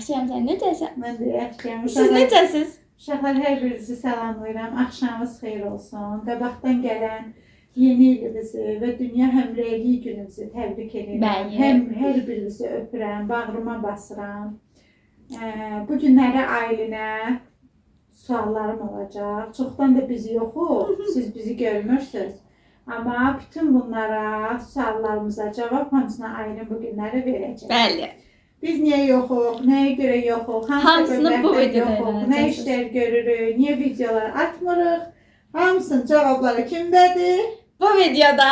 Yaxşıyam, sən necəsən? Mən də yaxşıyam. Siz necəsiz? Uşaqlar, hər birinizi salamlayıram. Axşamınız xeyir olsun. Qabaqdan gələn yeni ilimizi və Dünya Həmrəylik günümüzü təbrik edirəm. Bəli. Həm hər birinizi öpürəm, bağrıma basıram. Bu günləri ailenə suallarım olacaq. Çoxdan da biz yoxuq, siz bizi görmürsünüz. Amma bütün bunlara, suallarımıza cavab hamısına Aylin bu günləri verəcək. Bəli. Biz niyə yoxuq, nəyə görə yoxuq, hansı Hamısını bu səbəblərdən videoda yoxuq, nə öyrənəcəksiniz. işlər görürük, niyə videolar atmırıq? Hamısının cavabları kimdədir? Bu videoda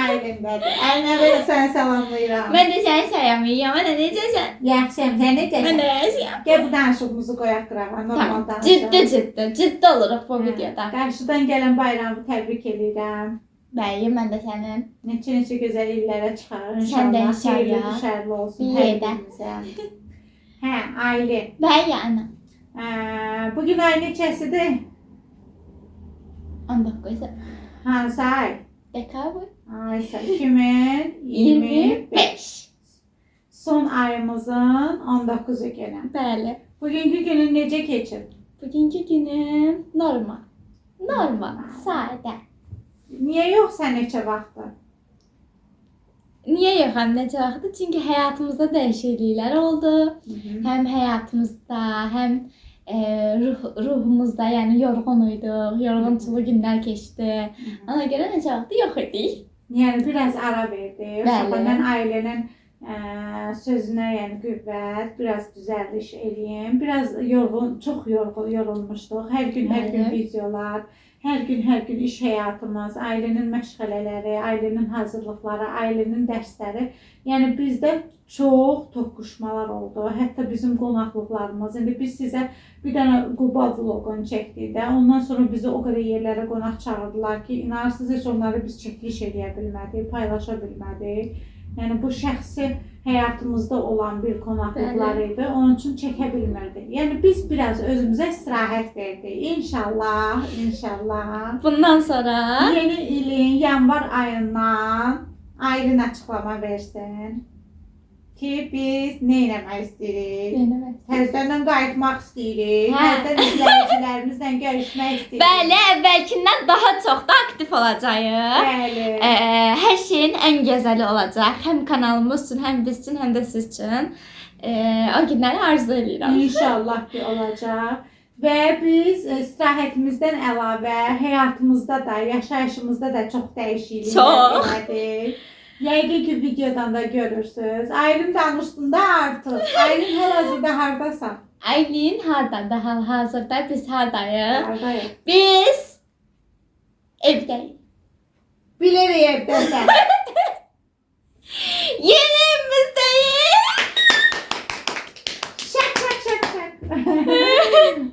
Aylindədir. Aylin, əvvəla səni salamlayıram. mən də səni salamlayıram. Ana necəsən? Yaxşıyam, sən necəsən? Mən də yaxşıyam. Gəl bu danışığımızı qoyaq qırağa, normal Tamam. danışaq. Ciddi ciddi, ciddi oluruq bu videoda. Qarşıdan gələn bayramı təbrik edirəm. Bəli, mən də sənin. Neçə-neçə gözəl illərə çıxar Sən də inşallah. inşallah. Xeyirli, düşərli olsun Bir hər yerdə. birimizə. Hə, Aylin. Bəli, ana. Bugün ay neçəsidir? 19 Hansı ay? dekabr Aysa 2025. 25. Son ayımızın 19-u günü. Bəli. Bugünkü günün necə keçir? Bugünkü günüm normal. Normal, sadə. Niyə yox sən neçə vaxtdır? Niyə yoxam neçə vaxtdır? Çünki həyatımızda dəyişikliklər oldu. Həm həyatımızda, həm ruhumuzda, yəni yorğun idik, yorğunçulu günlər keçdi. Ona görə neçə vaxtdır yox idik. Yəni biraz ara verdi. Bəli. Uşaqlar, mən ailənin sözünə, yəni qüvvət, biraz düzəliş eləyim. Biraz yorğun, çox yorğun yorulmuşduq. Hər gün, hər gün Bəli. videolar, hər gün, hər gün iş həyatımız, ailənin məşğələləri, ailənin hazırlıqları, ailənin dərsləri. Yəni bizdə çox toqquşmalar oldu. Hətta bizim qonaqlıqlarımız. İndi biz sizə bir dənə Quba vloqunu çəkdik də. Ondan sonra bizi o qədər yerlərə qonaq çağırdılar ki, inanırsınız heç onları biz çəkiliş eləyə bilmədik, paylaşa bilmədik. Yəni bu şəxsi həyatımızda olan bir qonaqlıqlar idi. Onun üçün çəkə bilmirdik. Yəni biz biraz özümüzə istirahət verdik. İnşallah, inşallah. Bundan sonra Yeni ilin yanvar ayından Aylin açıqlama versin ki biz nə etmək istəyirik? Nə Təzədən qayıtmaq istəyirik. Hə. Təzədən izləyicilərimizlə görüşmək istəyirik. Bəli, əvvəlkindən daha çox da aktiv olacağıq. Bəli. Hər şeyin ən gözəli olacaq. Həm kanalımız üçün, həm biz üçün, həm də siz üçün. O günləri arzu edirəm. İnşallah ki olacaq. Və biz istirahətimizdən əlavə həyatımızda da, yaşayışımızda da çox dəyişikliklər Çox. elədik. Yəqin ki videodan da görürsüz. Aylin danışsın da artıq. Aylin hal-hazırda hardasan? Aylin hardadır hal-hazırda? Biz hardayıq? Hardayıq? Biz evdəyik. Bilərək evdəsən. Yeni evimizdəyik. Şak şak şak şak.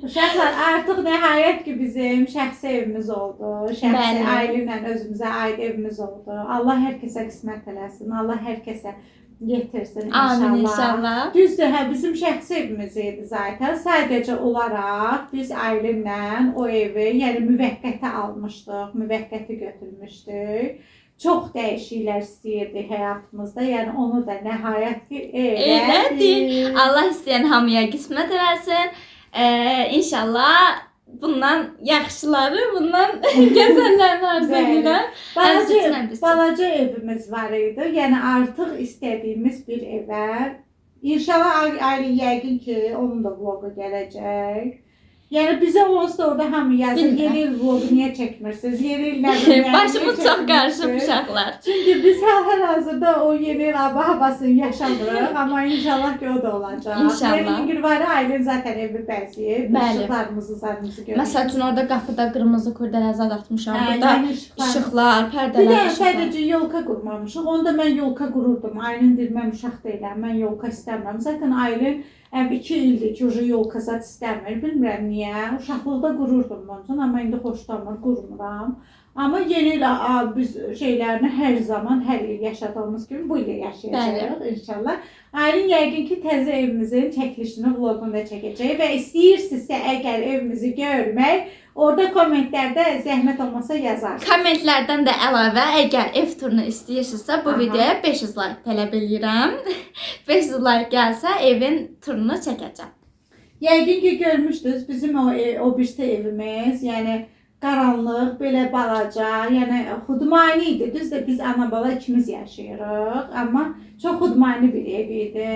Uşaqlar, artıq nəhayət ki bizim şəxsi evimiz oldu. Şəxsi Bəli. ailə özümüzə aid evimiz oldu. Allah hər kəsə qismət eləsin. Allah hər kəsə yetirsin inşallah. Amin inşallah. Düzdür, hə bizim şəxsi evimiz idi zaten. Sadəcə olaraq biz ailəmlə o evi, yəni müvəqqəti almışdıq, müvəqqəti götürmüşdük. Çox dəyişikliklər istəyirdik həyatımızda. Yəni onu da nəhayət ki Elədik. elədik. Allah istəyən hamıya qismət eləsin. İnşallah bundan yaxşıları, bundan gözəllərini arzu Bəli. edirəm. Həm siz üçün, həm biz üçün. Balaca evimiz var idi. Yəni artıq istədiyimiz bir evə. İnşallah Aylin yəqin ki, onun da vloqu gələcək. Yəni bizə onsuz da orada hamı yazır, Bilmirəm. yeni il vloqu niyə çəkmirsiniz? Yeni il nə bilim, niyə Başımız çox qarışıb çəkmirsiniz? uşaqlar. Çünki biz hal-hazırda o yeni il hava havasını yaşamırıq, amma inşallah ki o da olacaq. İnşallah. Yeni il var, Aylin zaten evi bəzəyir. Bəli. İşıqlarımızı, zadımızı görürük. Məsəl üçün orada qapıda qırmızı kurdele zad atmışam. Hə, Burada yəni işıqlar. işıqlar, Bir pərdələr, də işıqlar. sadəcə yolka qurmamışıq. Onda mən yolka qururdum. Aylin deyir, mən uşaq deyiləm, mən yolka istəmirəm. Zaten Aylin 2 ildir ki, uje yolka zad istəmir. Bilmirəm niyə. Uşaqlıqda qururdum bunun üçün, amma indi xoşlamır, qurmuram. Amma yeni il biz şeylərini hər zaman, hər il yaşadığımız kimi bu il də yaşayacağıq inşallah. Aylin yəqin ki, təzə evimizin çəkilişini, vloqunu da çəkəcək və istəyirsinizsə əgər evimizi görmək, orada kommentlərdə zəhmət olmasa yazarsınız. Kommentlərdən də əlavə, əgər ev turunu istəyirsinizsə, bu videoya 500 like tələb eləyirəm. 500 like gəlsə evin turunu çəkəcəm. Yəqin ki, görmüşdünüz bizim o birisi evimiz, yəni qaranlıq, belə balaca, yəni xudmani idi. Düzdür, biz ana-bala ikimiz yaşayırıq, amma çox xudmani bir ev idi.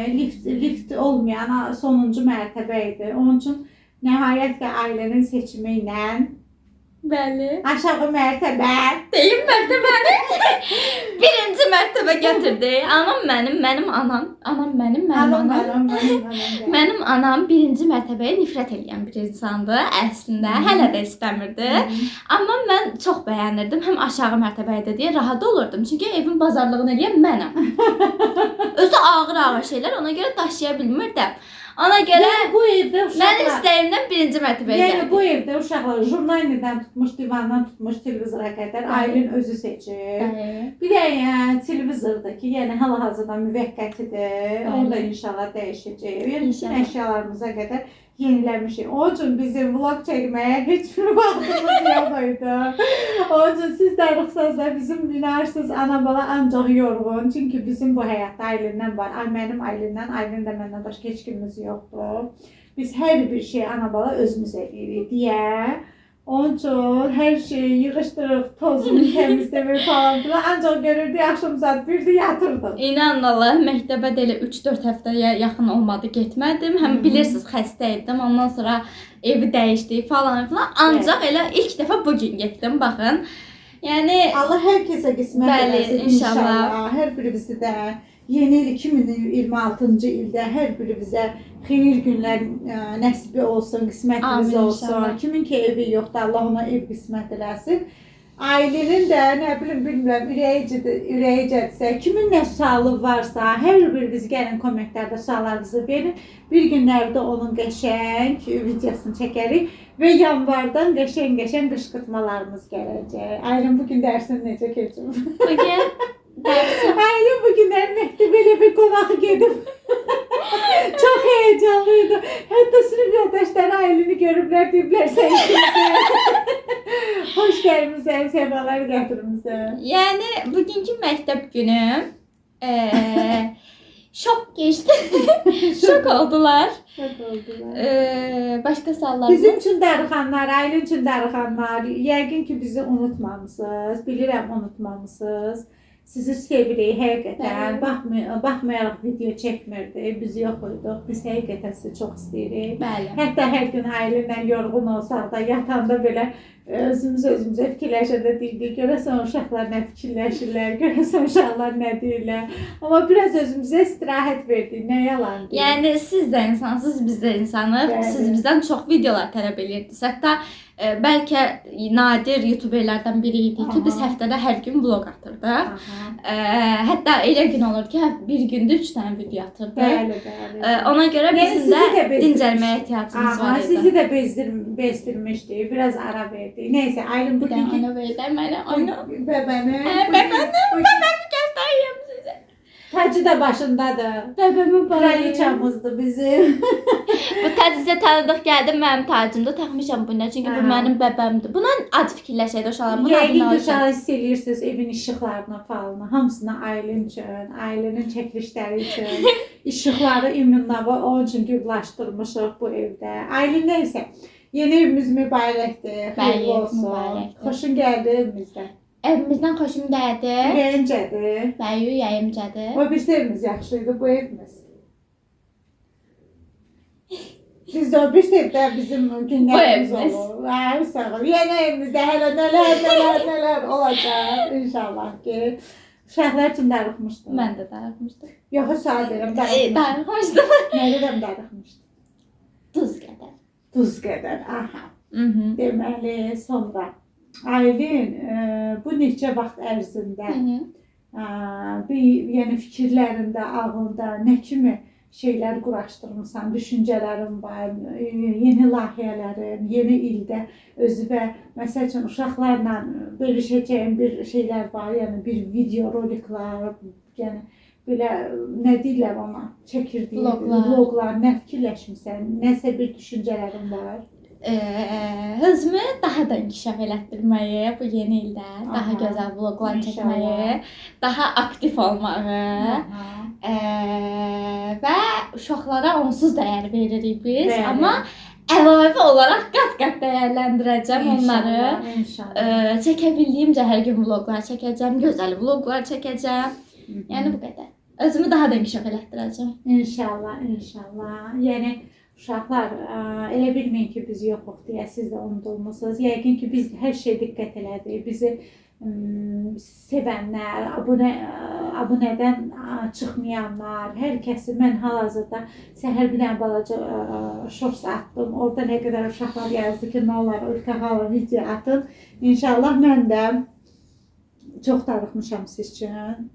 Lift olmayan sonuncu mərtəbə idi. Onun üçün nəhayət ki, ailənin seçimi ilə Bəli. aşağı mərtəbə. Deyim mərtəbəni. Birinci mərtəbə gətirdi. Anam mənim, mənim anam, anam mənim, mənim anam. Anam, mənim, anam. Mənim anam birinci mərtəbəyə nifrət eləyən bir insandı əslində. Hələ də istəmirdi. Amma mən çox bəyənirdim. Həm aşağı mərtəbəyə də deyə rahat olurdum. Çünki evin bazarlığını eləyən mənəm. Özü ağır-ağır şeylər, ona görə daşıya bilmirdim. Ona görə Yəni bu evdə uşaqlar, mənim istəyimdən birinci mərtəbəyə yəni gəldi. bu evdə uşaqlar jurnaldan tutmuş, divandan tutmuş, televizora qədər Aylin özü seçir. Bəli. Bir də televizordakı, yəni hal-hazırda müvəqqətidir. Onu da inşallah dəyişəcəyik. Yəni bütün əşyalarımıza qədər yeniləmişik. Onun üçün bizim vlog çəkməyə heç bir vaxtımız yox idi. Onun üçün siz də ruxsatsa da bizim inanırsınız ana-bala ancaq yorğun. Çünki bizim bu həyatda Aylindən var. Ay mənim Aylindən, Aylin də məndən başqa heç kimimiz yoxdur. Biz hər bir şeyi ana-bala özümüz eləyirik deyə. Onun üçün hər şeyi yığışdırıq, tozunu təmizləmək falan filan. Ancaq görürdük axşam saat 1-də yatırdıq. İnanın Allah, məktəbə də elə 3-4 həftəyə yaxın olmadı getmədim. Həm bilirsiniz xəstə idim. Ondan sonra evi dəyişdik falan filan. Ancaq elə ilk dəfə bu gün getdim, baxın. Yəni Allah hər kəsə qismət eləsin inşallah. Hər birimizi də yeni il 2026-cı ildə hər birimizə xeyir günlər nəsibi olsun, qismətimiz Amin, olsun. inşallah. Kimin ki evi yoxdur, Allah ona ev qismət eləsin. Ailənin də nə bilim bilmirəm, ürəyicədirsə, kimin nə sualı varsa, hər biriniz gəlin kommentlərdə suallarınızı verin. Bir günlərdə onun qəşəng videosunu çəkərik və yanvardan qəşəng-qəşəng qışqırtmalarımız gələcək. Aylin bu gün dərsin necə keçib? Bugün dərsim Aylin bu günlər məktəbə elə bir qonaq gedib. Çox heyecanlıydı. Hətta sinif yoldaşları Aylini görüblər, deyiblər sən kimsən? Xoş gəlmisən, səfalar gətirmisən. Yəni bugünkü məktəb günüm şok keçdi. Şok oldular. Şok oldular. Başqa suallar. Bizim üçün darıxanlar, Aylin üçün darıxanlar, yəqin ki bizi unutmamısınız. Bilirəm unutmamısınız. Sizi sevirik həqiqətən. Baxmayaraq video çəkmirdi, biz yox idik. Biz həqiqətən sizi çox istəyirik. Bəli. Hətta hər gün Aylinlə yorğun olsaq da, yatanda belə özümüz özümüzə fikirləşəndə deyirdik, görəsən uşaqlar nə fikirləşirlər, görəsən uşaqlar nə deyirlər. Amma biraz özümüzə istirahət verdik, nə yalan deyim. Yəni siz də insansınız, biz də insanıq. Bəli. Siz bizdən çox videolar tələb edirdiniz. Hətta bəlkə nadir youtuberlərdən biri idi ki, biz həftədə hər gün vlog atırdıq. Hətta elə gün olur ki, bir gündə 3 dənə video atırdıq. Bəli, bəli. Ona görə Yəni bizim də dincəlməyə ehtiyacımız var idi. Sizi də bezdirmişdi, biraz ara verdi. Neyse, Aylin bugünkü... Ana verdi mənə, ana. Bəbəni. Bəbəmi göstəreyim sizə. Tacı da başındadır. Bəbəmi Kraliçamızdır bizim. Bu tacı sizə tanıdıq gəldi, mənim tacımda taxmışam bunu. Çünki bu mənim bəbəmdir. Buna ad fikirləşəydi uşaqlar. Bunun adı Yəqin nə ki, olacaq? uşaqlar hiss eləyirsiniz evin işıqlarını falını. Hamısını Aylin üçün, ailənin çəkilişləri üçün, işıqları iminlava onun üçün güblaşdırmışıq bu evdə. Aylin neysə, yeni evimiz mübarəkdir, xeyirli olsun. Mübarəkdir. Xoşun gəldi evimizdə. Evimizdən xoşum gəldi. Ürəyincədir. Bəli, ürəyimcədir. O birisi evimiz yaxşı idi, bu evimiz. Biz də o birisi evdə bizim günlərimiz olur. Hə, sağ ol. Yeni evimizdə hələ nələr, nələr, nələr olacaq inşallah ki. Uşaqlar üçün darıxmışdım. Mən də darıxmışdım. Yox, sual deyirəm, darıxmışdım. Darıxmışdım. Nə deyirəm, darıxmışdım? Duz qədər. Duz qədər, aha. Deməli, sonra Aylin, bu neçə vaxt ərzində bir, yəni fikirlərində, ağlında nə kimi şeylər quraşdırmısan, düşüncələrin var, yeni layihələrin, yeni ildə özü və məsəl üçün uşaqlarla bölüşəcəyim bir şeylər var, yəni bir video roliklar, yəni belə nə deyirlər ona, çəkirdiyi vloqlar, nə fikirləşmisən, nəsə bir düşüncələrin var? Özümü daha da inkişaf elətdirməyi bu yeni ildə, daha gözəl vloqlar çəkməyi, daha aktiv olmağı və uşaqlara onsuz dəyər veririk biz, bəli. Amma əlavə olaraq qat-qat dəyərləndirəcəm onları. İnşallah. Çəkə bildiyimcə hər gün vloqlar çəkəcəm, gözəl vloqlar çəkəcəm. Yəni bu qədər. Özümü daha da inkişaf elətdirəcəm. İnşallah, inşallah. Yəni uşaqlar, elə bilməyin ki, biz yoxuq deyə siz də unudulmusunuz. Yəqin ki, biz hər şeyə diqqət elədik. Bizi sevənlər, abunədən çıxmayanlar, hər kəsi mən hal-hazırda səhər bir dənə balaca shorts atdım. Orada nə qədər uşaqlar yazdı ki, nə olar, Ülkə xala video atın. İnşallah mən də çox darıxmışam siz üçün.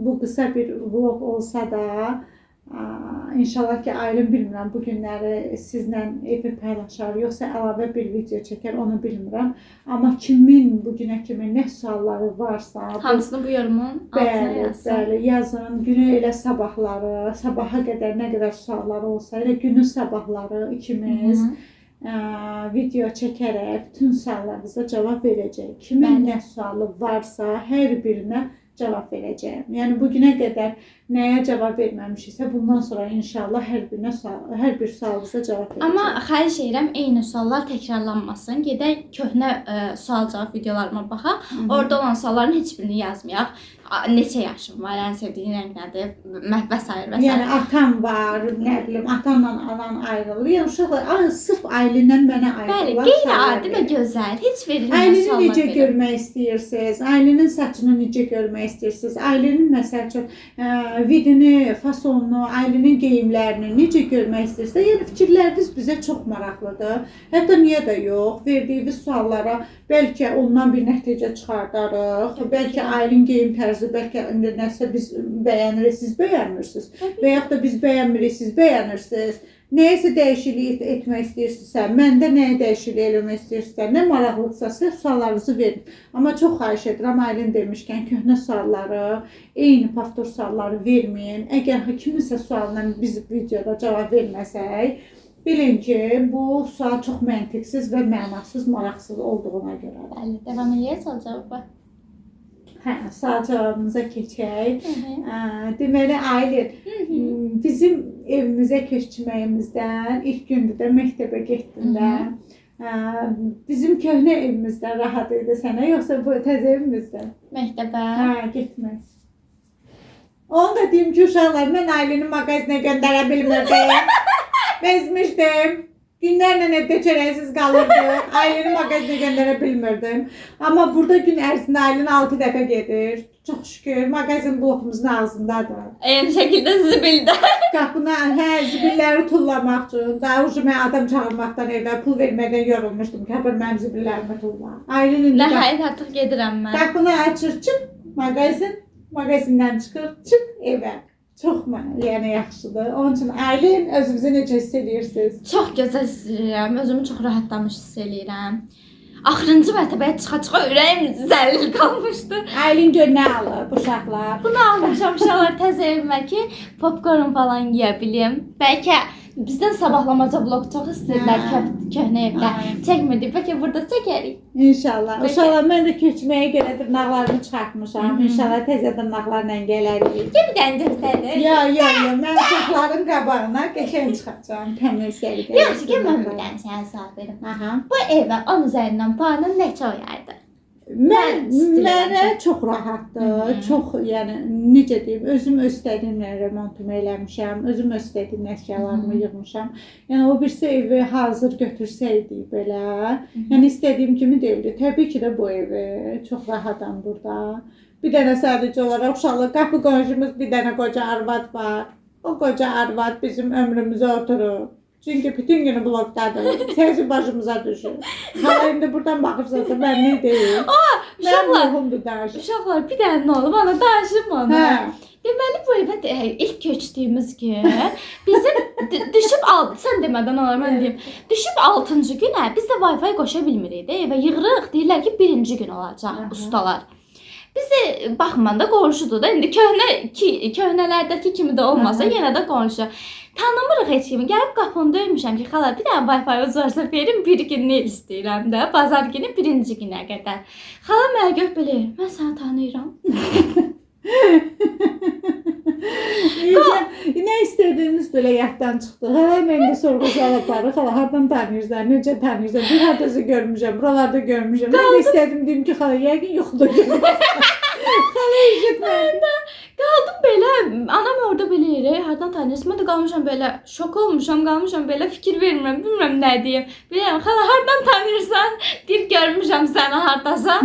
Bu qısa bir vlog olsa da, İnşallah ki, Aylin bilmirəm, bu günləri sizlə evi paylaşar, yoxsa əlavə bir video çəkər, onu bilmirəm. Amma kimin bu günə kimi nə sualları varsa, hamısını bu yorumun altına yazsın. Bəli, yazın. Günü elə sabahları, sabaha qədər nə qədər sualları olsa, elə günü sabahları ikimiz video çəkərək bütün suallarınıza cavab verəcəyik. Kimin nə sualı varsa, hər birinə cavab verəcəyim. Yəni bugünə qədər nəyə cavab verməmişiksə, bundan sonra inşallah hər bir sualınıza cavab verəcəyim. Amma xahiş edirəm, eyni suallar təkrarlanmasın. Gedək köhnə sual-cavab videolarıma baxaq. Orada olan sualların heç birini yazmayaq. Neçə yaşım var, ən sevdiyin rəng nədir, və s. və s. Yəni atam var, nə bilim, atamla anan ayrılır. Yəni uşaqlar sırf ailədən mənə ayrılırlar. Bəli, qeyri-adi və gözəl, heç verilməyən suallar verin. Ailəni necə görmək istəyirsiniz? Ailənin saçını necə görmək istəyirsiniz? Ailənin məsəl üçün vidini, fasonunu, ailənin geyimlərini necə görmək istəyirsiniz? Yəni fikirləriniz bizə çox maraqlıdır. Hətta niyə də yox, verdiyiniz suallara bəlkə ondan bir nəticə çıxardarıq. Bəlkə ailənin geyim tərzi, bəlkə indi nəsə biz bəyənirik, siz bəyənmirsiniz. Və yaxud da biz bəyənmirik, siz bəyənirsiniz. Nəyəsə dəyişiklik etmək istəyirsinizsə, məndə nəyə dəyişiklik eləmək istəyirsinizsə, nə maraqlıdırsa sizə suallarınızı verin. Amma çox xahiş edirəm, Aylin demişkən, köhnə sualları, eyni paftor sualları verməyin. Əgər kiminsə sualına biz videoda cavab verməsək, bilin ki, bu sual çox məntiqsiz və mənasız, maraqsız olduğuna görə. Bəli, davam eləyək sual cavabı. Hə, sual cavabımıza keçək. Deməli, Aylin, bizim evimizə köçməyimizdən ilk gündür də məktəbə getdin də. Bizim köhnə evimizdən rahat idi sənə, yoxsa bu təzə evimizdən? Məktəbə. Hə, getmək. Onu da deyim ki, uşaqlar, mən Aylini mağazinə göndərə bilmirdim. Bezmişdim. Günlərlə evdə çörəksiz qalırdı. Ailəni mağazinə göndərə bilmirdim. Amma burada gün ərzində Aylin 6 dəfə gedir. Çox şükür, mağazin blokumuzun ağzındadır. Eyni şəkildə zibildə. Qapına, hə, zibilləri tullamaq üçün. Daha ucu mən adam çağırmaqdan evə pul verməkdən yorulmuşdum ki, apar mənim zibillərimi tulla. Aylin indi nəhayət artıq gedirəm mən. Qapını açır, çıx mağazin, mağazindən çıxır, çıx evə. Çox yəni yaxşıdır. Onun üçün Aylin, özünüzü necə hiss edirsiniz? Çox gözəl hiss edirəm. Özümü çox rahatlamış hiss edirəm. Axırıncı mərtəbəyə çıxa-çıxa ürəyim zəllil qalmışdı. Aylin gör nə alıb uşaqlar? Bunu almışam uşaqlar təzə evimə ki, popcorn falan yeyə bilim. Bəlkə bizdən sabahlamaca vlog çox istəyirlər köhnə evdə. Çəkmirdik. Bəlkə burada çəkərik. İnşallah. Uşaqlar, mən də köçməyə görə dırnaqlarımı çıxartmışam. İnşallah təzə dırnaqlarla gələrik. Bir dənə göstərir. Ya. Mən uşaqların qabağına qəşəng çıxacağam. Təmiz səliqəli. Yaxşı ki, mən bir dənə sənə sual verim. Bu evə 10 üzərindən puanı neçə oyardı? Mənə çox rahatdır. Çox, yəni necə deyim, özüm öz istədiyimlə remontumu eləmişəm, özüm öz istədiyim əşyalarımı yığmışam. Yəni o birisi evi hazır götürsəydik belə, yəni istədiyim kimi deyildi. Təbii ki də bu evi çox rahatam burada. Bir dənə sadəcə olaraq uşaqlar, qapı qonşumuz bir dənə qoca arvad var. O qoca arvad bizim ömrümüzə oturur. Çünki bütün günü blokdadır. Sesi başımıza düşür. Hala indi buradan baxırsansa mən nə deyim? Uşaqlar, bir dənə nə olub, ana danışım ona. Hə. Deməli bu evə ilk köçdüyümüz gün bizim düşüb sən demədən olar mən deyim. Düşüb 6-cı günə biz də Wi-Fi qoşa bilmirik də evə yığırıq. Deyirlər ki, birinci gün olacaq ustalar. Bizi baxma da qonşudur da. İndi köhnələrdəki kimi də olmasa yenə də qonşu. Tanımırıq heç kimi. Gəlib qapını döymüşəm ki, xala bir dənə Wi-Fi-niz varsa verin, bir günlük istəyirəm də. Bazar günü birinci günə qədər. Xala mənə görüb belə, mən səni tanıyıram. Nə istədiyimiz belə yaddan çıxdı. Xala mən də sorğu-sual aparır. Xala hardan tanıyırsan, necə tanıyırsan? Bir hardasa görmüşəm, buralarda görmüşəm. Mən də istədim deyim ki, xala yəqin yuxuda görmüşəm. Xala eşitmədi. Qaldım belə, anam orada belə yerə, hardan tanıyırsan? Mən də qalmışam belə, şok olmuşam, qalmışam belə, fikir vermirəm, bilmirəm nə deyim. Bilirəm, xala hardan tanıyırsan? Deyir, görmüşəm səni hardasa.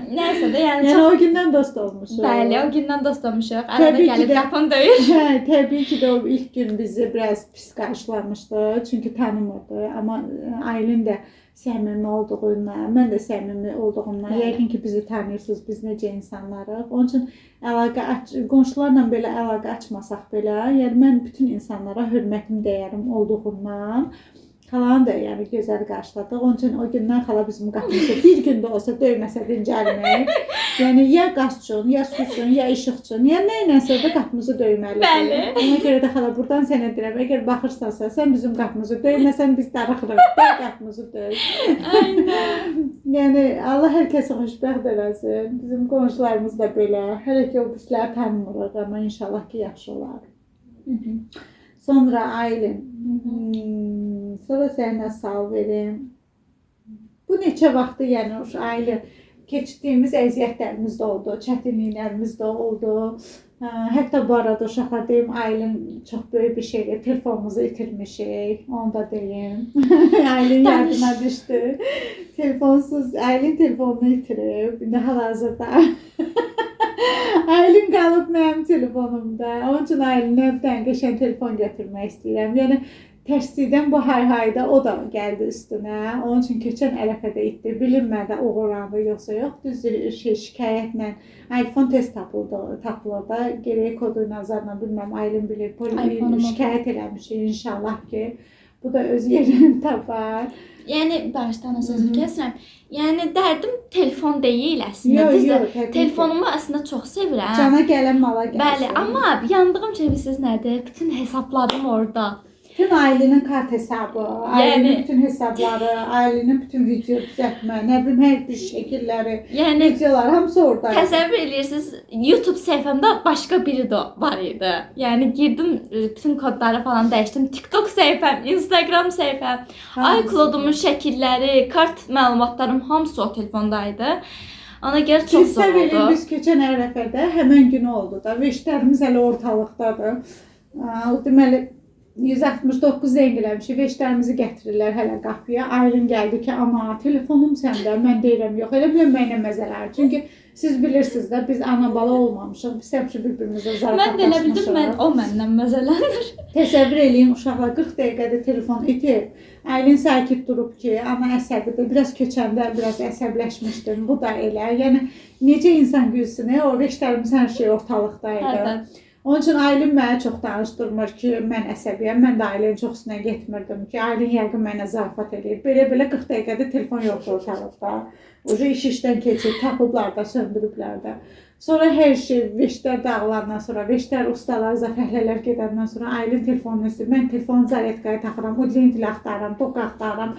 Nəysə də, yəni çox... o gündən dost olmuşuq. Bəli, o gündən dost olmuşuq. Arada gəlib qapını döyür. Hə, təbii ki də o ilk gün bizi biraz pis qarşılamışdı, çünki tanımırdı. Amma Aylin də səmimi olduğundan, mən də səmimi olduğumdan, yəqin ki bizi tanıyırsınız, biz necə insanlarıq. Onun üçün qonşularla belə əlaqə açmasaq belə, yəni mən bütün insanlara hörmətim, dəyərim olduğundan xalanı da yəni gözəl qarşıladıq. Onun üçün o gündən xala bizim qapımızı bir gün də olsa döyməsə dincəlmir. Yəni ya qaz üçün, ya su üçün, ya işıq üçün, ya nə iləsə də qapımızı döyməlidir. Bəli. Ona görə də xala buradan sənə deyirəm, əgər baxırsansa, sən bizim qapımızı döyməsən biz darıxırıq. Döy qapımızı döy. Aynen. Yəni Allah hər kəsi xoşbəxt eləsin. Bizim qonşularımız da belə. Hələ ki o pisləri tanımırıq, amma inşallah ki yaxşı olar. Sonra Aylin. Sonra sənə sal verim. Bu neçə vaxtı, yəni Aylin keçdiyimiz əziyyətlərimiz də oldu, çətinliklərimiz də oldu. Hətta bu arada uşaqlar deyim, Aylin çox böyük bir şeydir. Telefonumuzu itirmişik, onu da deyim. Aylin yardıma düşdü. Telefonsuz, Aylin telefonunu itirib, indi hal-hazırda. Aylin qalıb mənim telefonumda. Onun üçün Aylinə bir dənə qəşəng telefon götürmək istəyirəm. Yəni tərslikdən bu hay-hayda o da gəldi üstünə. Onun üçün keçən ərəfədə itdi. Bilinmədi oğurlandı yoxsa yox. Düzdür, şikayətlə iPhone tez tapılır da. Geriyə kodu nazarla bilməm, Aylin bilir. Şikayət eləmişik inşallah ki, bu da öz yerini tapar. Yəni, bağışdan sözünü kəsirəm. Yəni, dərdim telefon deyil əslində. Düzdür, telefonumu əslində çox sevirəm. Cana gələn mala gəlsin. Bəli, amma yandığım şey bilirsiniz nədir? Bütün hesabladım orada. Bütün ailənin kart hesabı, ailənin bütün hesabları, ailənin bütün video düzəltmə, nə bilim, hər bir şəkilləri, yəni, videolar hamısı orada. Təsəvvür edirsiniz, YouTube səhifəmdə başqa biri də var idi. Yəni, girdim, bütün kodları falan dəyişdim. TikTok səhifəm, Instagram səhifəm, iCloud-umun şəkilləri, kart məlumatlarım hamısı o telefondaydı. Ona görə çox zor oldu. Biz keçən ərəfədə həmən günü oldu da, veşlərimiz hələ ortalıqdadır. Deməli, 169 zəng eləmişik, veşlərimizi gətirirlər hələ qapıya. Aylin gəldi ki, ana, telefonum səndə, mən deyirəm, yox, elə biləm mənə məzələr. Çünki siz bilirsiniz də, biz ana-bala olmamışıq, biz həmişə bir-birimizə zarafatlaşmışıq. Mən də elə bildim, o məndən məzələnir. Təsəvvür eləyin, uşaqlar 40 dəqiqədə telefon itir. Aylin sakit durub ki, ana əsəbidir, biraz köçəndə biraz əsəbləşmişdim, bu da elə. Yəni, necə insan gülsün, o veşlərimiz hər şey ortalıqdaydı. Onun üçün Aylin mənə çox danışdırmır ki, mən əsəbiyəm, mən də Aylin çox üstünə getmirdim ki, Aylin yəqin mənə zarafat eləyir. Belə-belə 40 dəqiqədə telefon yoxdur ortalıqda. Ucu iş işdən keçir, tapıblar da, söndürüblər də. Sonra hər şey veşlər dağılandan sonra, veşlər ustalar, zəfəhlələr gedəndən sonra Aylin telefonunu istəyir. Mən telefonu zaretkaya taxıram, udlentili axtarıram, tok axtarıram,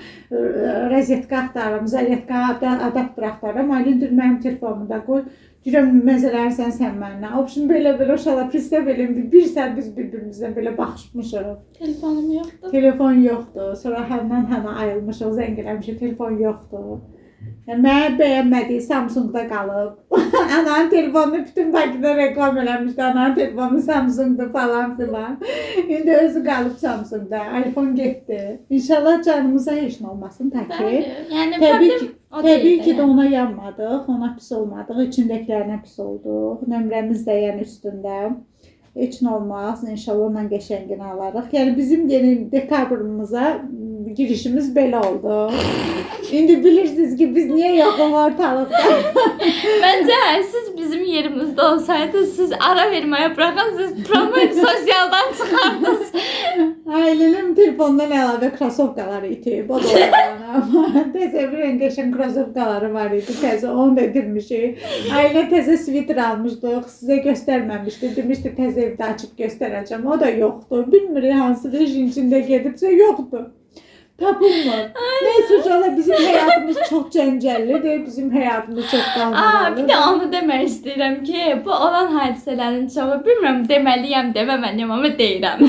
rozetka axtarıram, zaretka, adaptör axtarıram. Aylin deyir, mənim telefonumu da qoy. Deyirəm, məzələnsən sən mənimlə. Opşun belə-belə uşaqlar, pristab eləyim, bir saat biz bir-birimizdən belə baxışmışıq. Telefonum yoxdur. Telefon yoxdur. Sonra həndən hənə ayılmışıq, zəng eləmişik, telefon yoxdur. Yəni, mənə bəyənmədiyi Samsung'da qalıb. Ananın telefonunu bütün Bakıda reklam eləmişdi. Ananın telefonu Samsung'da falan filan. İndi özü qalıb Samsung'da. iPhone getdi. İnşallah canımıza heç nə olmasın ta ki. Yəni, təbii ki də ona yanmadıq, ona pis olmadıq, içindəkilərinə pis olduq. Nömrəmiz də yəni üstündə. Heç nə olmaz, inşallah ondan qəşəngini alarıq. Yəni bizim yeni dekabrımıza girişimiz belə oldu. İndi bilirsiniz ki, biz niyə yoxuq ortalıqda? Məncə siz bizim yerimizdə olsaydı siz ara verməyə bıraxın, siz promo sosialdan çıxardınız. Ailənin telefondan əlavə krasovkaları itib. O da oldu amma. Təzə bir en qəşəng krasovkaları var idi. Təzə onu da itirmişik. Ailə təzə sviter almışdıq. Sizə göstərməmişdi. Demişdi təzə evdə açıb göstərəcəm. O da yoxdur. Bilmirik hansı rejim içində gedibsə yoxdur. Tapılmır. Neyse uşaqlar, bizim həyatımız çox cəncəllidir. Bizim həyatımız çox Aa, bir də dalğalıdır. onu demək istəyirəm ki, bu olan hadisələrin çoxu bilmirəm deməliyəm, deməməliyəm, amma deyirəm.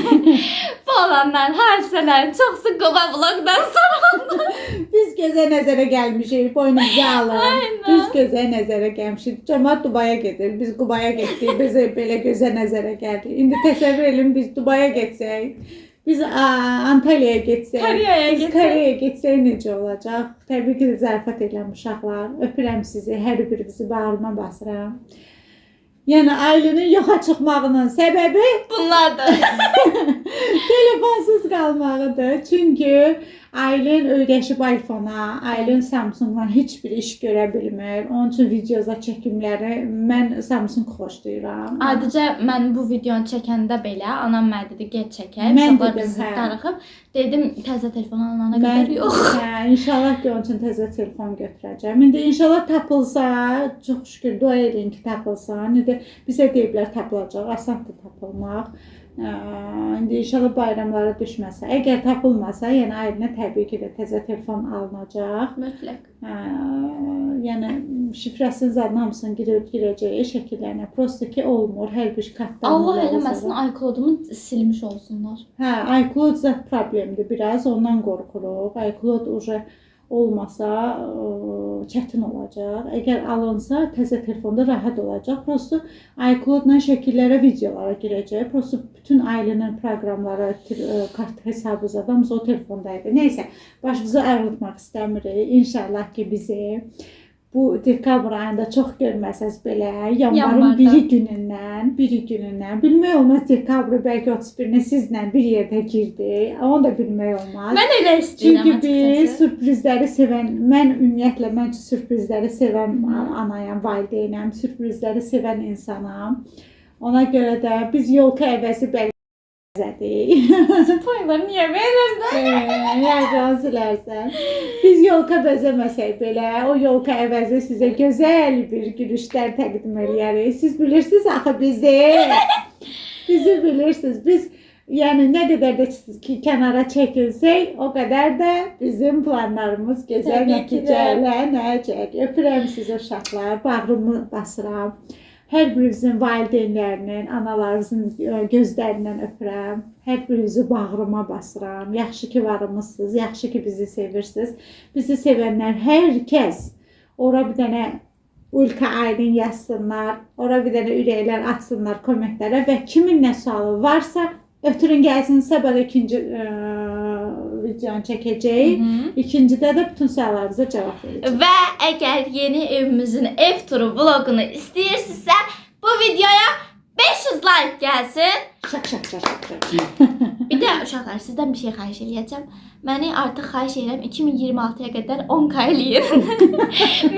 Bu olanların hadisələrin çoxsu Quba vlogdan sonra. Biz gözə nəzərə gəlmişik, boynumuza alın. Biz gözə nəzərə gəlmişik. Camaat Dubaya gedir, biz Qubaya getdik, biz belə gözə nəzərə gəldik. İndi təsəvvür eləyin biz Dubaya getsək, biz Antalyaya getsək, Koreyaya biz getsək. Koreyaya getsək necə olacaq? Təbii ki də zarafat edirəm uşaqlar. Öpürəm sizi, hər birinizi bağrıma basıram. Yəni ailənin yoxa çıxmağının səbəbi Bunlardır. telefonsuz qalmağıdır. Çünki Aylin öyrəşib iPhone-a, Aylin Samsung-la heç bir iş görə bilmir. Onun üçün videoza çəkimləri mən Samsung xoşlayıram. Adicə mən bu videonu çəkəndə belə anam mənə dedi get çəkək. Mən Uşaqlar dedim, bizi hə. darıxıb. Dedim təzə telefon alana Mən qədər yox. hə, inşallah ki onun üçün təzə telefon götürəcəm. İndi inşallah tapılsa, çox şükür dua eləyin ki tapılsa. İndi bizə deyiblər tapılacaq, asandır tapılmaq. İndi inşallah bayramlara düşməsə, əgər tapılmasa, yəni Aylinə təbii ki də təzə telefon alınacaq. Mütləq. Hə, yəni şifrəsinin zadını hamısını girib girəcəyi şəkillərinə. Prosta ki olmur. Hər bir kartdan. Allah eləməsin iCloud-umu silmiş olsunlar. Hə, iCloud zət problemdir biraz, ondan qorxuruq. iCloud uje olmasa çətin olacaq. Əgər alınsa təzə telefonda rahat olacaq. Prosta iCloud-la şəkillərə, videolara girəcək. Prosta bütün ailənin proqramları, kart hesabı zad hamısı o telefonda idi. Neysə, başınızı ağrıtmaq istəmirik. İnşallah ki bizi bu dekabr ayında çox görməsəz belə, yanvarın Yanvarda. biri günündən bilmək olmaz dekabrı bəlkə 31-nə sizlə bir yerdə girdi. Onu da bilmək olmaz. Mən elə istəyirəm Çünki biz açıqcası. sürprizləri sevən, mən ümumiyyətlə mən sürprizləri sevən anayam, valideynəm, sürprizləri sevən insanam. Ona görə də biz yolka əvəzi bəzədik. Spoiler niyə verirsən? Yəqin silərsən. Biz yolka bəzəməsək belə, o yolka əvəzi sizə gözəl bir gülüşlər təqdim eləyərik. Siz bilirsiniz axı bizi. Bizi bilirsiniz. Biz yəni nə qədər də ki, kənara çəkilsək, o qədər də bizim planlarımız gözəl Təbii ki də. nəticələnəcək. Öpürəm sizi uşaqlar, bağrımı basıram. Hər birinizin valideynlərinin, analarınızın gözlərindən öpürəm. Hər birinizi bağrıma basıram. Yaxşı ki varımızsınız, yaxşı ki bizi sevirsiniz. Bizi sevənlər hər kəs ora bir dənə Ulka Aydın yazsınlar, ora bir dənə ürəklər atsınlar kommentlərə və kimin nə sualı varsa ötürün gəlsin. Sabah ikinci videonu çəkəcəyik. İkincidə də bütün suallarınıza cavab verəcəyik. Və əgər yeni evimizin ev turu vlogunu istəyirsinizsə, bu videoya 500 like gəlsin. Şak şak şak şak şak. Bir də uşaqlar sizdən bir şey xahiş eləyəcəm. Məni artıq xahiş edirəm 2026-ya qədər 10K eləyin.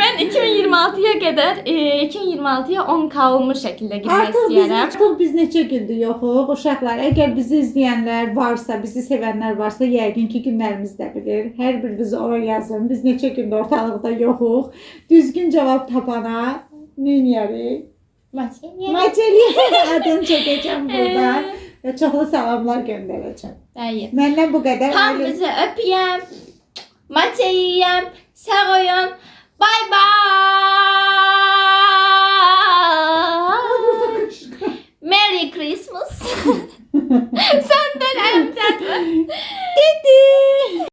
Mən 2026-ya qədər 2026-ya 10K olmuş şəkildə girmək Artıq biz, istəyirəm. artıq biz neçə gündür yoxuq. Uşaqlar, əgər bizi izləyənlər varsa, bizi sevənlər varsa, yəqin ki günlərimizi də bilir. Hər birinizi ora yazın. Biz neçə gündür ortalıqda yoxuq. Düzgün cavab tapana neyniyərik? Maçeliyə adını çəkəcəm burada və çoxlu salamlar göndərəcəm. Bəli. Məndən bu qədər. Aylin- Hamınızı öpüyəm. Maça yeyəm. Sağ olun. Bye bye. Merry Christmas. Senden əlim çatmır.